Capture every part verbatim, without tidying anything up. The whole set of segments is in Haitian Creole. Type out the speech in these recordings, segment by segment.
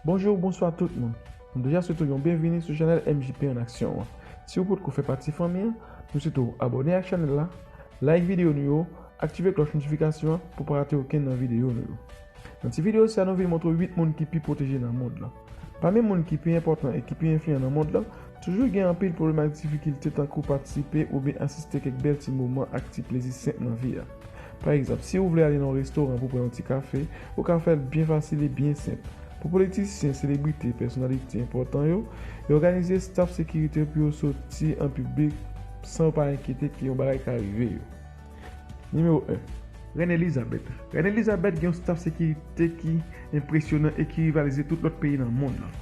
Bonjou, bonswa tout moun. Nou deja swete w yon byenvini sou chanèl M J P an aksyon an. Si w potko fè pati fanmi an, nou swete w abòne ak chanèl la, like videyo nou yo, aktive klòch notifikasyon an pou w pa rate okenn nan videyo nou yo. Nan ti videyo sa, nou vin montre w uit moun ki pi pwoteje nan mond lan. Pami moun ki pi enpòtan e ki pi enfliyan nan mond lan, toujou gen anpil pwoblèm ak difikilte, tankou patisipe oubyen asiste kèk bèl ti moman ak ti plezi senp nan vi a. Pa egzanp, si w vle ale nan yon restoran pou pran yon ti kafe, ou ka fè l byen fasil e byen senp. Pou politisyen, selebrite, pèsonalite enpòtan yo, yo òganize staf sekirite yo pou yo soti an piblik san yo pa enkyete ke yon bagay ka rive yo. Nimewo en. Rèn Elizabeth. Rèn Elizabeth gen yon staf sekirite ki enpresyonan e ki rivalize tout lòt peyi nan mond lan.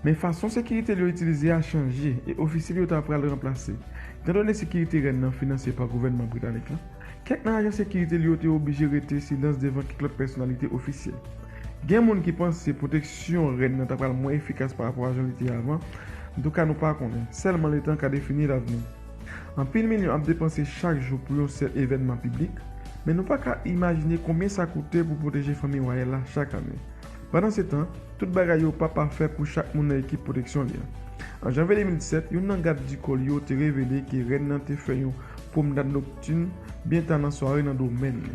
Men fason sekirite li yo itilize a chanje e ofisye li yo ta pral ranplase. Etandone sekirite rèn nan finanse pa gouvènman britanik lan, kèk nan ajan sekirite li yo te oblije rete silans devan kèk lòt pèsonalite ofisyèl. Gen moun ki panse pwoteksyon rèn nan ta pral mwen efikas parapò a jan li te ye avan. Antouka, nou pa konnen. Sèlman letan ka defini lavni. Anpil milyon ap depanse chak jou pou yon sèl evènman piblik, men nou pa ka imajine konbyen sa koute pou pwoteje fanmi wayal la chak ane. Pandansetan, tout bagay yo pa pafè pou chak moun nan ekip pwoteksyon li an. An janvye de mil disèt, youn nan gad di kò li yo te revele ke rèn nan te fè yon pwomnad noktin byen ta nan sware nan domèn li.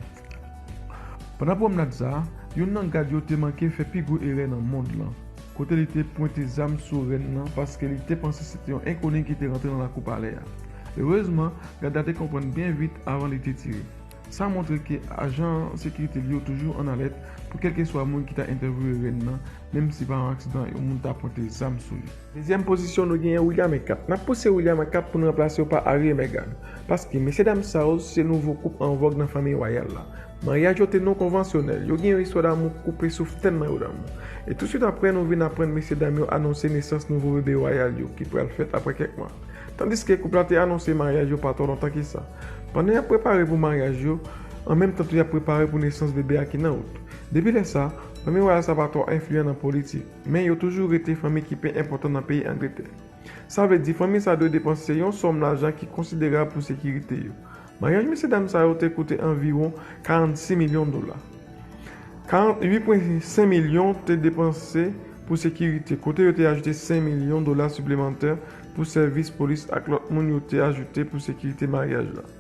Pandan pwomnad sa a, youn nan gad yo te manke fè pi gwo erè nan mond lan, kote li te pwente zam sou rèn nan paske li te panse se te yon enkoni ki te rantre nan lakou palè a. Erezman, gad la te konprann byen vit avan li te tire. Sa montre ke ajan sekirite li yo toujou an alèt pou kèlkeswa moun ki ta entèvyouwe rèn nan, menm si pa yon aksidan yon moun ta pwente zam sou li. Dezyèm pozisyon, nou genyen William e Kate. N ap pouse William e Kate pou n ranplase yo pa Harry e Meghan, paske mesyedam sa yo se nouvo koup an vòg nan fanmi wayal la. Maryaj yo te non konvansyonèl, yo gen yon istwa damou koupe souf tèlman yo damou. E tousuit apre, nou vin aprann mesyedam yo anonse nesans nouvo bebe wayal yo ki pral fèt apre kèk mwa. Tandiske koup la te anonse maryaj yo pa twò lontan ke sa. Pandan y ap prepare pou maryaj yo, an menm tan tou y ap prepare pou nesans bebe a ki nan wout. Depi lè sa, fanmi wayal sa pa twò enfliyan nan politik, men yo toujou rete fanmi ki pi enpòtan nan peyi Angletè. Sa vle di fanmi sa dwe depanse yon sòm lajan ki konsiderab pou sekirite yo. Maryaj mesyedam sa yo te koute anviwon karannsis milyon dola. Karannwit pwen senk milyon te depanse pou sekirite, kote yo te ajoute senk milyon dola siplemantè pou sèvis polis ak lòt moun yo te ajoute pou sekirite maryaj la.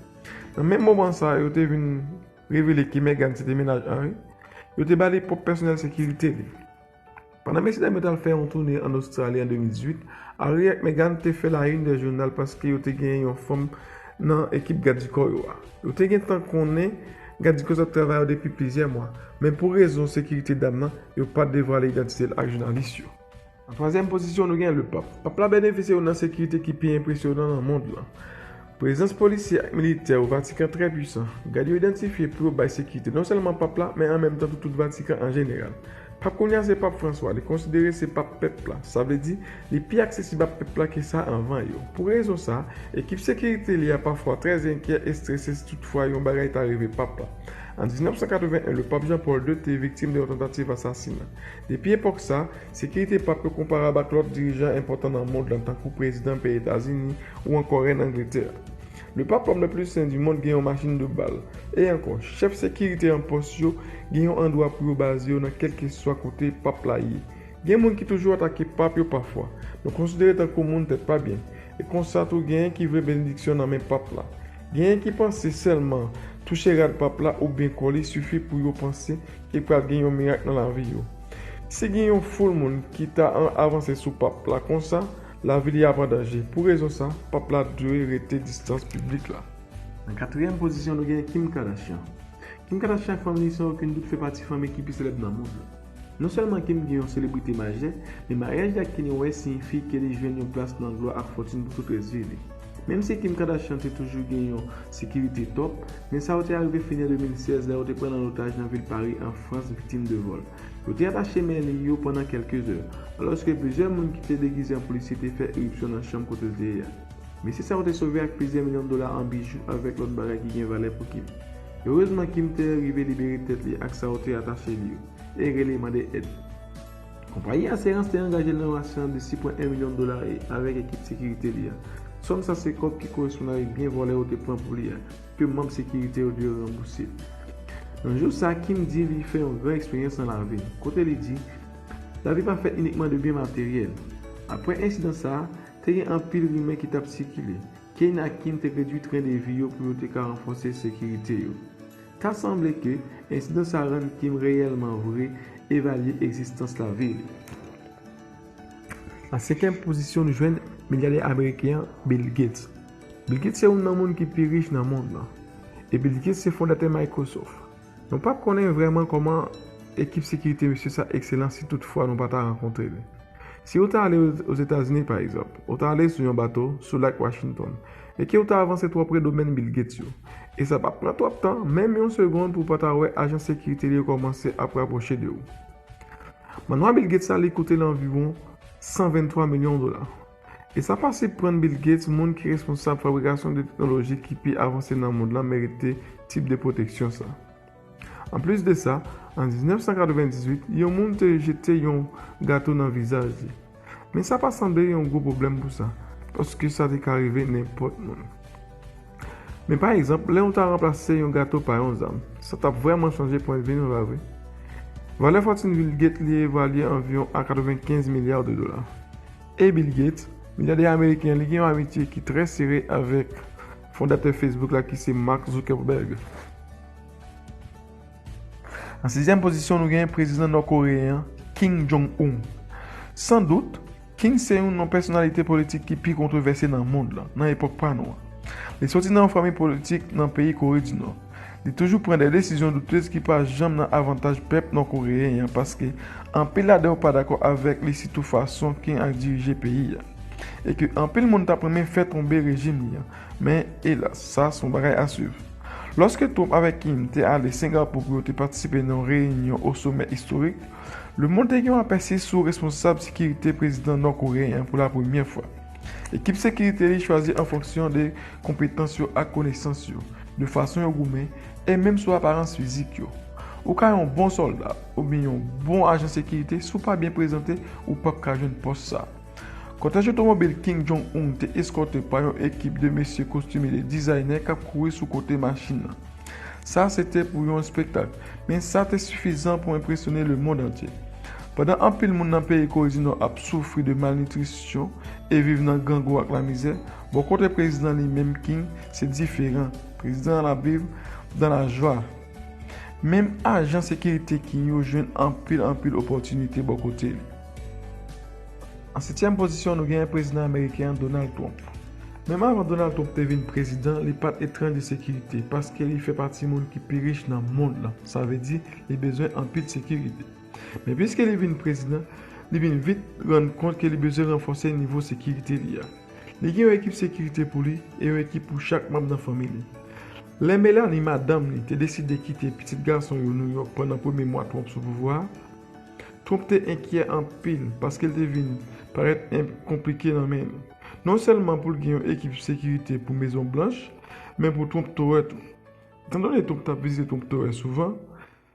Nan menm moman sa, yo te vin revele ke Meghan se te mennaj Harry. Yo te ba li pwòp pèsonèl sekirite li. Pandan mesyedam yo t al fè yon toune ann Ostrali an de mil dizuit, Harry ak Meghan te fè la une dè jounal paske yo te genyen yon fanm nan ekip gad di kò yo a. Yo te gentan konnen gad di kò sa ap travay yo depi plizyè mwa, men pou rezon sekirite dam nan, yo pa t devwale idantite l ak jounalis yo. An twazyèm pozisyon, nou gen Lepap. Pap la benefisye youn nan sekirite ki pi enpresyonan nan mond lan. Prezans polisye ak militè o Vatikan trè pwisan. Gad yo idantifye pou yo bay sekirite non sèlman Pap la, men an menm tan tou tout Vatikan an jeneral. Pap kounye a se Pap Franswa, li konsidere se Pap pèp la. Sa vle di, li pi aksesib ak pèp la ke sa anvan yo. Pou rezon sa, ekip sekirite li a pafwa trè enkyè e strese si toutfwa yon bagay ta rive Pap la. An diznèf san katreven en, Lepap Jean Paul de te viktim de yon tantativ asasina. Depi epòk sa, sekirite Pap yo konparab ak lòt dirijan enpòtan nan mond lan, tankou prezidan peyi Etazini ou ankò rèn Angletè. Lepap, l'homme le plus saint du monde, gen yon machin de bal. E ankò, chèf sekirite an pòs yo gen yon andwa pou yo baze yo nan kèlkeswa kote Pap la ye. Gen moun ki toujou atake Pap yo pafwa. Nou konsidere tankou moun tèt pa byen. E konsa tou, genyen ki vle benediksyon nan men Pap la. Genyen ki panse sèlman touche rad Pap la oubyen kò li sifi pou yo panse ke pral gen yon mirak nan lavi yo. Si gen yon foul moun ki ta an avanse sou Pap la konsa, lavi li ap an danje. Pou rezon sa, Pap la dwe rete distans piblik la. Nan katriyèm pozisyon, nou gen Kim Kardashian. Kim Kardashian ak fanmi li san okenn dout fè pati fanmi ki pi selèb nan mond lan. Non sèlman Kim gen yon selebrite majè, men maryaj li ak Kanye West siyifi ke li jwenn yon plas nan glwa ak fòtin pou tout rès vi li. Menm si Kim Kardashian te toujou gen yon sekirite tòp, men sa yo te arive fini an de mil sèz lè yo te pran l an otaj nan vil Pari an Frans, viktim de vòl. Yo te atache men li yo pandan kèlke zè, alòske plizyè moun ki te degize an polisye te fè iripsyon nan chanm kote l te ye a. Mesye sa yo te sove ak plizyè milyon dola an bijou avèk lòt bagay ki gen valè pou Kim. Erezman, Kim te rive libere tèt li ak sa yo te atache li yo e rele mande èd. Konpayi asirans te angaje l nan yon asirans de sis pwen en milyon dola e avèk ekip sekirite li a. Sòm sa se kòb ki koresponn avèk byen vòlè yo te pran pou li a, ke manm sekirite yo dwe ranbouse. Nan jou sa, Kim di li fè yon gran eksperyans nan lavi l, kote li di, Lavi pa fèt inikman de byen materyèl. Apre ensidan sa a, te gen anpil rimè ki t ap sikile. Kane ak Kim te redui tren de vi yo pou yo te ka ranfòse sekirite yo. Ta sanble ke ensidan sa a rann Kim reyèlman vre evalye egzistans lavi li. Nan senkyèm pozisyon, nou jwenn milyadè ameriken an, Bill Gates. Bill Gates se youn nan moun ki pi rich nan mond lan. E Bill Gates se fondatè Microsoft. Nou p ap konnen vrèman kòman ekip sekirite mesye sa ekselan si toutfwa nou pa ta rankontre li. Si w ta ale Ozetazini, pa egzanp, ou ta ale sou yon bato sou lak Washington, e ke w ta avanse twò pre domèn Bill Gates yo, e sa p ap pran twòp tan, menm yon segonn, pou w pa ta wè ajan sekirite li yo kòmanse ap rapwoche de ou. Mannwa Bill Gates la, li koute l anviwon san venntwa milyon dola. E sa pa siprann Bill Gates, moun ki responsab fabrikasyon de teknoloji ki pi avanse nan mond lan, merite tip de pwoteksyon sa. Anplis de sa, an diznèf san katrevendizuit, yon moun te jete yon gato nan vizaj li. Men sa pa sanble yon gwo pwoblèm pou sa, paske sa te ka rive nenpòt moun. Men pa egzanp, lè w ta ranplase yon gato pa yon zam, sa t ap vrèman chanje pwennvi nou, pa vre? Valè fòtin Bill Gates li evalye anviwon a katrevenkenz milya de dola. E Bill Gates, milyadè ameriken, li gen yon amitye ki trè sere avèk fondatè Facebook la, ki se Mark Zuckerberg. An sizyèm pozisyon, nou genyen prezidan nò-koreyen an, Kim Jong-un. San dout, Kim se youn nan pèsonalite politik ki pi kontwovèse nan mond lan, nan epòk pa nou an. Li soti nan yon fanmi politik nan peyi Kore di Nò. Li toujou pran de desizyon doutez ki pa janm nan avantaj pèp nò-koreyen an, paske anpil ladan yo pa dakò avèk li, sitou fason Kim ap dirije peyi a. E ke anpil moun t ap renmen fè tonbe rejim li an. Men, elas, sa se yon bagay a swiv. Lòske Trump avèk Kim te ale Singapore pou yo te patisipe nan yon reyinyon o somè istorik, lemonn te gen yon apèsi sou responsab sekirite prezidan nò-koreyen an pou lapremyè fwa. Ekip sekirite li chwazi an fonksyon de konpetans yo ak konesans yo, de fason yo goumen, e menm sou aparans fizik yo. Ou ka yon bon sòlda oubyen yon bon ajan sekirite, si w pa byen prezante, ou p ap ka jwenn pòs sa. Kòtèj otomobil Kim Jong-un te eskòte pa yon ekip de mesye kostime de dizaynè k ap kouri sou kote machin nan. Sa se te pou yon espektak, men sa te sifizan pou enpresyone lemonn antye. Pandan anpil moun nan peyi Kore di Nò ap soufri de malnitrisyon e viv nan grangou ak lamizè, bò kote prezidan li menm, Kim, se diferan. Prezidan an ap viv dans la joie. Menm ajan sekirite Kim yo jwenn anpil, anpil opòtinite bò kote li. An setyèm pozisyon, nou genyen prezidan ameriken an, Donald Trump. Menm avan Donald Trump te vin prezidan, li pa t etranj de sekirite, paske li fè pati moun ki pi rich nan mond lan. Sa vle di, li bezwen anpil sekirite. Men piske li vin prezidan, li vin vit rann kont ke li bezwen ranfòse nivo sekirite li a. Li gen yon ekip sekirite pou li e yon ekip pou chak manm nan fanmi li. Lè Melania, madanm li, te deside kite pitit gason yo Nouyòk pandan premye mwa Trump sou pouvwa a, Trump te enkyè anpil paske l te vin parèt en-, konplike nan men li. Non sèlman pou l gen yon ekip sekirite pou Mezon Blanch, men pou Trump Tower tou. Etandone Trump t ap vizite Trump Tower souvan,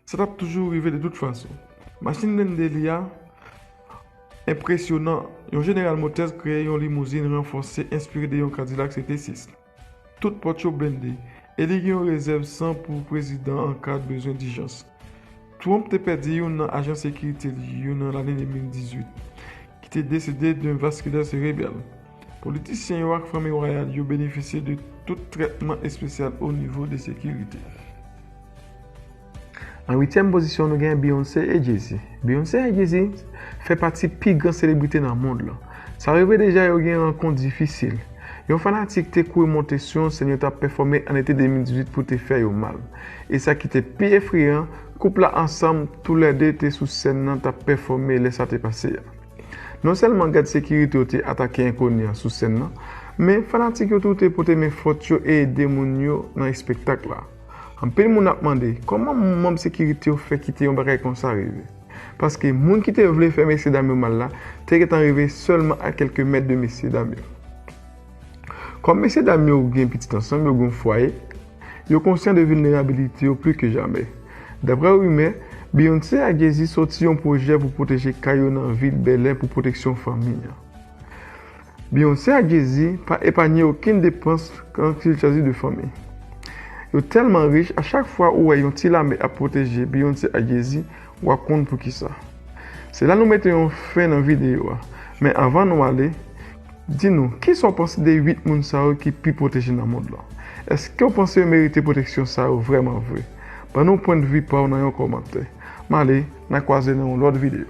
sa t ap toujou rive de tout fason. Machin blende li a enpresyonan. Yon General Motors kreye yon limouzin ranfòse enspire de yon Cadillac C T sis. Tout pòt yo blende, e li gen yon rezèv san pou prezidan an ka bezwen dijans. Trump te pèdi youn nan ajan sekirite li yo nan lane de mil dizuit, ki te desede de vaskilè serebral. Politisyen yo ak fanmi wayal yo benefisye de tout trètman espesyal o nivo de sekirite. An uityèm pozisyon, nou gen Beyoncé e Jay-Z. Beyoncé ak Jay-Z fè pati pi gran selebrite nan mond lan. Sa rive deja yo gen rankont difisil. Yon fanatik te kouri monte sou yon sèn yo t ap pèfòme an ete de mil dizuit pou te fè yo mal. E sa ki te pi efreyan, koup la ansanm toulède te sou sèn nan t ap pèfòme lè sa te pase a. Non sèlman gad sekirite yo te atake enkoni an sou sèn nan, men fanatik yo tou te pote men fòt yo e ede moun yo nan espektak la. Anpil moun ap mande, kòman manm sekirite yo fè kite yon bagay konsa rive? Paske moun ki te vle fè mesyedam yo mal la te gentan rive sèlman a kèlke mèt de mesyedam yo. Kòm mesyedam yo gen pitit ansanm, yo gen yon fwaye, yo konsyan de vilnerabilite yo plis ke jamè. Daprè rimè, Beyoncé ak Jay-Z sòti yon pwojè pou pwoteje kay yo nan vil Bèlè pou pwoteksyon fanmi an. Beyoncé ak Jay-Z pa epanye okenn depans kan il s'agit de fanmi. Yo tèlman rich, a chak fwa ou wè yon ti lame ap pwoteje Beyoncé ak Jay-Z, w ap konn poukisa. Se la nou mete yon fen nan videyo a. Men anvan nou ale, di nou, kisa w panse de uit moun sa yo ki pi pwoteje nan mond lan? Èske w panse yo merite pwoteksyon sa yo vrèman vre? Ban nou pwennvi pa w nan yon kòmantè. M ale, n a kwaze nan yon lòt videyo.